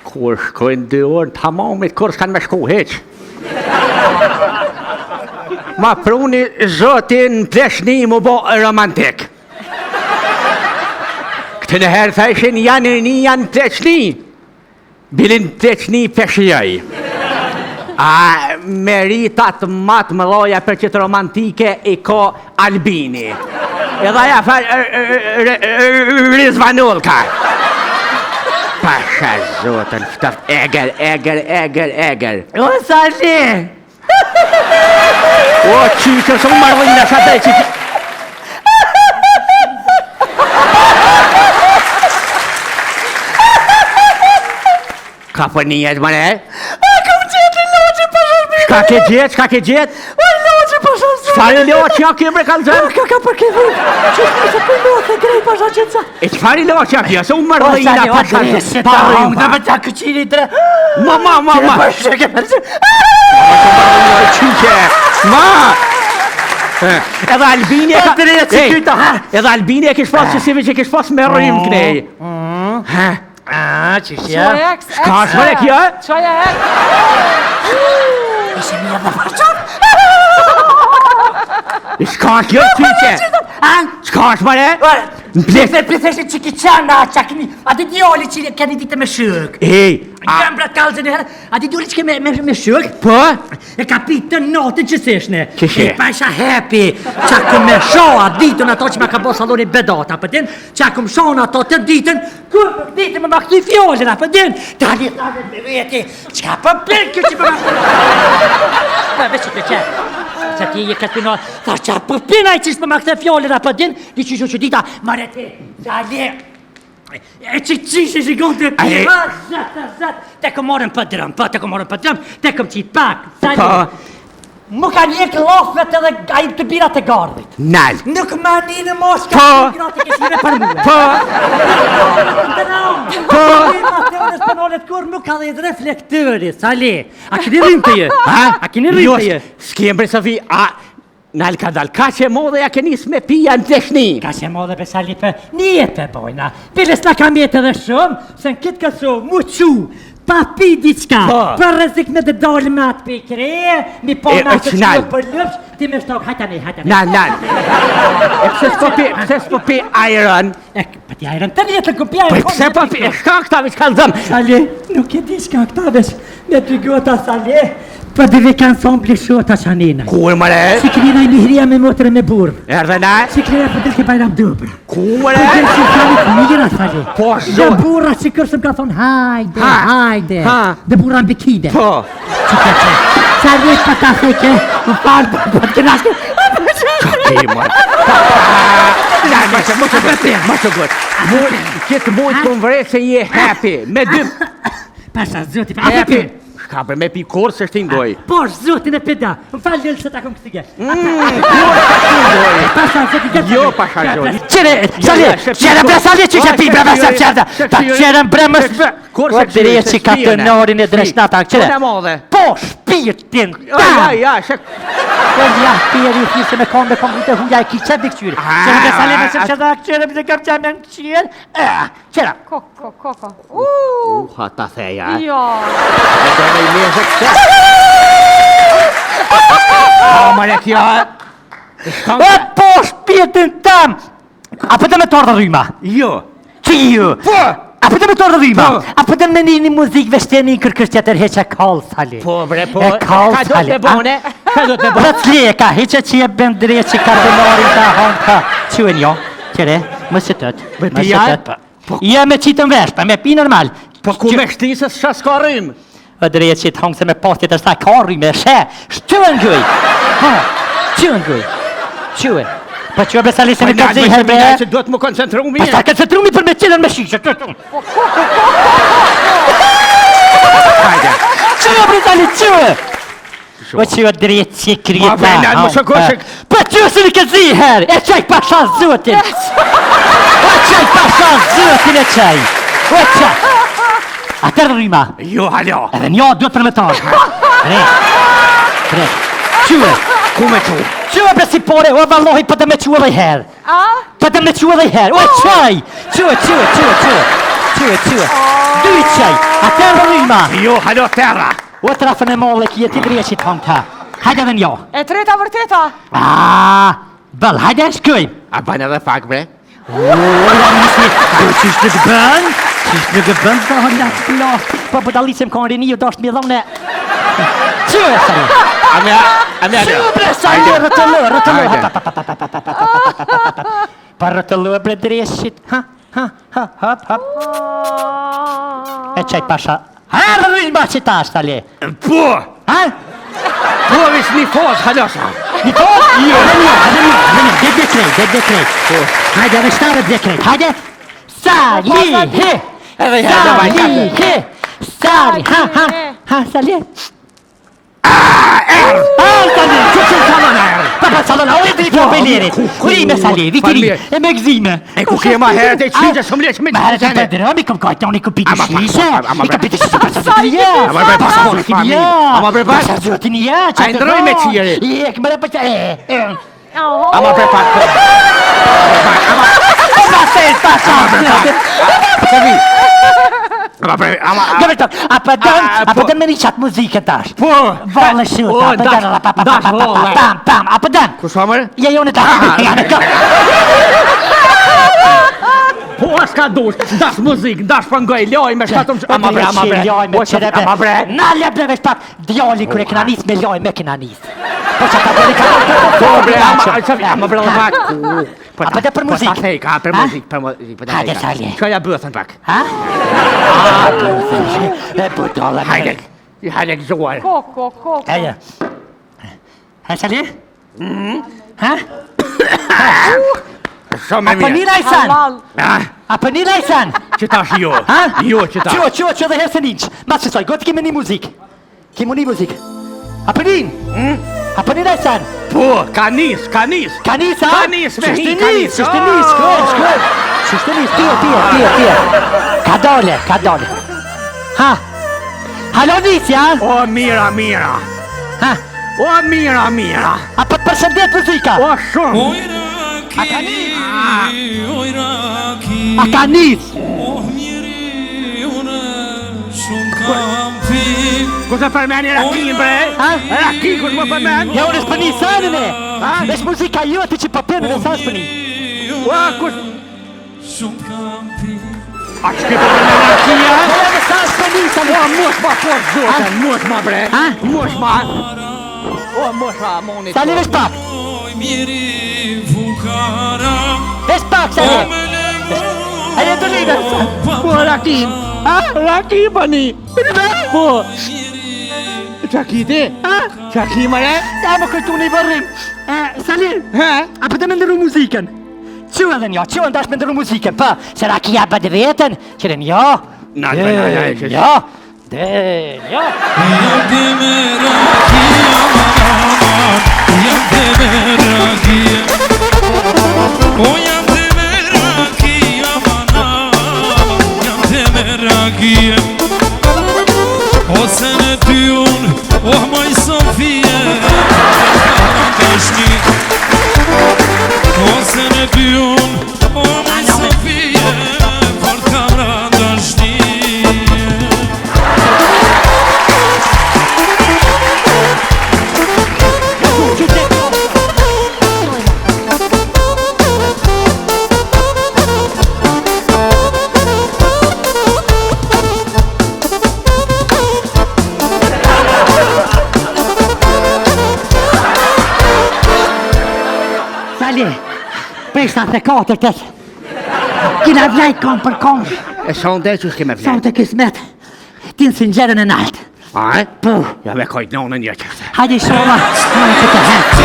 Kur shkojnë dy orë të hamamit, kur s'kanë me shku hiq. Ma pruni zoti në pleqni m'u bo romantik. Këtë në herë theshin janë rinia në pleqni. Bile n'pleqni pe shijoj. A meritat ma të mëdhaja për qëtë romantike i ka Albini. Edhe aja fal Rizvanolka. Pasha zotën, ftoft, eger, eger, eger, eger. O, Sali! O, qyqë, së unë marrë sa dhe qyqë. Ka për një jetë, mëre? A, kam gjetë një loqe për shërbi! Çka ke gjetë, çka ke gjetë? O, loqe për shërbi! Çfarë loqe, ja ke bre kallzëm? Ka ka për ke vërë? Që shme se për loqe, grej për shërbi që E çfarë loqe, kjo? Se unë marrë dhe ina për shërbi. Pa rrëmë, dhe për ta këqiri dre. Ma, ma, ma, ma. Për shërbi, për shërbi. Qyqe, ma! Edhe Albini e ka... Edhe Albini e kish pas që si veç e kish pas me rrymë knej. Mm. Ha? A, që shja? Çoja eks, eks. Çka është more kjo? Çoja eks. Ishe mirë dhe për Çka është kjo qyqe? A? Çka është more? Në plek. Se priseshe që ki qena, qa keni, a di djali që keni ditë me shok? Ej, a... Jam bra kallzën e herë, a di djali që ke me, me, me shok? Po? E ka pitë të natën që s'eshne. Qysh? E pasha happy, qa ku me shoh atë ditën ato që ma ka bo salloni bedata, për din, qa ku më shoh ato të ditën, ku nuk ditën me ma këty fjallën, a për din, tani tani me veti, çka po bën kjo që po ma Po veç të që, se ti je këtë në, tha qa po bën ai që s'po ma kthe fjalën, a po din, di që që dita, marre ti, Sali, E që qishe që gonë të Ai- pi, zat, zat, te këm morën për drëm, po, te këm morën për drëm, te këm qitë pak, Sali. Po. Më ka një klofet edhe ai të birat e gardhit. Nal. Nuk ma një në moshë ka Po. të gratë këshire për mua. Po. Po. Po. Kur nuk ka dhe reflektori, Sali. A keni rrymë të je? Ha? A keni rrymë Jo, të je? S'kem bre Sofi, a Nal ka dal, kaq e modhe ja ke nis me pija në pleqni. Kaq e modhe be Sali për një të bojna. Bile s'na ka mjetë edhe shumë, se në këtë Kosovë mu qu, pa pi diçka, Po. për rrezik me të dalë me atë pi kreje, mi po E, me atë e, nal. që për lëpsh, ti me shtok, hajta ne, hajta ne. Nal, nal. E pse s'po pi, pse s'po pi ajrën? E, pa ti ajrën të rjetën, ku pi ajrën. Po pse po pi, e shka këta veç kallzëm. Sali, nuk e di shka këta veç, me dy gota Sali, po dhe ve kanë thonë blishota qanina. Kur mëre? Si kënina i mihria me motrë me burë. Erdhe na? Si kënina po del ke Bajram Dobra. Ku Po mëre? del si thani të mira, Sali. Po, Dhe zot. burra që kërshëm ka thonë, hajde, Ha. hajde. Ha. Dhe burra në bikide. Po. Që ke që? Sali, pa ta theke, më falë, po po të kënashke. Ti më. Na, më të më të gotë, më të gotë. Mu, këtë mujtë të më vre se je happy. Me dy Pasha zoti, pa happy. Shka për me pi kurrë se shtin goj. Po, zotin e peda. Më falë lëllë se ta kom kësi gesh. Mm, kurrë se shtin goj. Pasha zoti, gesh. Jo, pasha zoti. Qere, Sali, jo, se qere bre Sali, që që pi bre bre se qere. Ta qere bre më Se- Kur se Po, deri që ka të norin e dreshnata, qere. Po, modhe. Po, shpirtin Ja, tam. ja, se Po, ja, pjeri i se me konë me konë të huja e ki qe dikqyri. Qere bre Sali, me se qere, qere, bre kam qe me qere. Qere. Koko, koko. Uuu. Uha, ta theja. Jo. E do me i lezë këse. O, mëre kjo. Shkon E po, shpirtin tam. A po të me të ardhë rryma? Jo. Që ju? Po. A po të me të ardhë rryma? Po. A po të me një një muzikë veshteni në kërkësh tjetër heqa kall, Sali. Po, bre, po. E kall, Ka do të Sali. me bone? Ka do të me bone? Rëc leka, heqa që e bën dreqi ka të norin ta hon ka. Quen jo, qere, më se tët. Me më se pija? tët, po. Ja me qitën vesh, pa me pi normal. Po ku me shti se s'ka s'ka rrymë? O dreqi të hongë se me pas tjetër sa ka rrymë, e she, shquen gëj. Ha, quen gëj. Quen. Po quen bre Sali se me Po, këtë ziher bre. Që duhet më koncentru Po mirë. sa koncentrumi për me qelën me shishe. Po koko, koko, koko. Hajde. Que bre Sali, que. Po que dreqi kryeta. Ma bre, nal, mos e koshë. Po que se në këtë ziher, e qaj pasha zotin. O qaj pasha zotin e qaj. O qaj. A të rryma. Jo, alo. Edhe një duhet për me tarë. Re. Re. Que. Ku me qu? Që e bre si pore, o vallahi po të me çu edhe herë. A? Po të me çu edhe herë. O çaj. Çu, çu, çu, çu. Çu, çu. Dy çaj. A të rryma. Jo, halo terra. O trafën e molle ki e ti dreqit hon ta. Hajde edhe një. E treta vërteta. A, bëll, hajde shkojm. A bën edhe pak bre? O, ja nisi, po qysh nuk bën? Qysh nuk bën, po hon la të plas. Po budallicëm ka në rini, ju dasht mi dhone. Çu e sa? A me a me Çu bre sa rrotullo, rrotullo. Ha, pa, pa, pa, pa, pa, pa, pa, pa, pa, pa, pa, pa. Pa rrotullo bre dreshit. Ha, ha, ha, hop, hop. E çaj pasha. Ha, rryma që tash, tale. Po! Ha? Po, veç një fazë, halosa. Një fazë? Jo. Edhe një, edhe një, edhe një, dhe dhe krejt, dhe dhe krejt. Po. Hajde, edhe shtarët dhe krejt, hajde. Sa, li, he. Edhe Sa, hajde, li, he. Sa, li, ha, ha, ha, sa, li. Er! Er, tani, që që salon er? Pa, pa, salon, o e di po belerit. Kuri me sali, vitiri, e me gëzime. E ku ke ma herët e qyqe, së më leqë me Ma herët e përdromi, kom kajtoni, kom piti Ama pak, shishe. ama I kom bre. piti shishe, pasha zotëria. Ama bre, Pasha pasha zotëria. Ama bre, pak. Pasha zotëria, që A i ndroj me qiri. Je, këmë re, pa, e, e. Ama bre pak. Pak, ama O, ma thel, pasha zotëria. Savi. Ama bre, ama Gëve të, a për dën, A, a po. për dën me një qatë muzikën tash. Po. Valle shuta, Po, a për dën, dash- pa, pa, pa, dash pa, pa, pa, valle. pam, pam, a për dën. Ku sa mërë? Je jone ta. Po, s'ka dush, dash muzik, dash përngoj, loj me shtatëm, ama bre, ama bre. Loj me O, qerepe. Ama bre. Na le bre veç pak, djali kur e kena nis me loj me kena nis. Po që ta bëri ka Po bre, ama, Savi, ama bre dhe pak. Po, A po dhe për Po muzikë? ta thej, ka për Ha? muzikë, për muzikë, po ta Hajde, thej, ka. Sali. Çka ja bëthën pak? Ha? E budalla. Hajde, hajde gëzuar. Koko, koko. Hajde. Ha, Sali? Ha? Shumë A e po mirë. një lajsan? Halal. Ah, A po një lajsan? që tash jo. Ha? Jo, që tash. Qo, qo, qo dhe herë se ninq. Mas që saj, gotë kemi një muzikë. Kemi një muzikë. A po një? A po një lajsan? Po, ka nis, ka nis. Ka nis, a? Ka nis, me Qështë hi, ka nis, nis. qështë nis, shkojmë, shkojmë. Qështë nis, tje, tje, tje, tje. Ka dole, ka dole. Ha? Halo nis, ja? O, mira, mira. Ha? O, mira, mira. A po të përshëndet muzika? O, shumë. Oj raki, A ka nis? oj raki, A ka nis? oh mjeri, unë shumë kam pi. Ku të përmeni rakin, bre? Ha? Rakin, kush më përmen? Ja, unë s'po nis sanën e. Ha? Veç muzika jote që po pënë dhe sa s'po nis. O, kush... Shumë kam pi. A që ke po përmen rakia? Po edhe sa s'po nis, O, mos ma fort zotën, mos ma bre. Ha? Mos ma. O, mos ma, moni. Sali veç pak, Oj mjeri, fukara, veç pak, o Sali. me lemu. Hajde të lidhe. Po, rakin. Ha? Rakin, bani. Po. Qa ki ti? Qa ki më re? Ja, më kujtu një vërrim. E, Sali, Ha? a po të me ndërru muzikën? Qu edhe një, qu ndash me ndërru muzikën, pa, se rakia bët vetën, qëre një, Na, dhe na, na, na, një, dhe një. Jam dhe me raki, aman, aman, jam dhe me raki. O jam dhe me raki, aman, aman, jam dhe me raki. O se në ty unë, oh moj Sofije, dashni. O se në ty unë, oh moj Sofije, fort kam ra dashni. Sali, prej 74 tës, kina vlajt kom për kom, E sonte që s'ke me sa vlejt. të kismet, ti në sinqerën e naltë. A, e? Po, Ja me kojt nonën një qëse. hajde shola, hajde të he.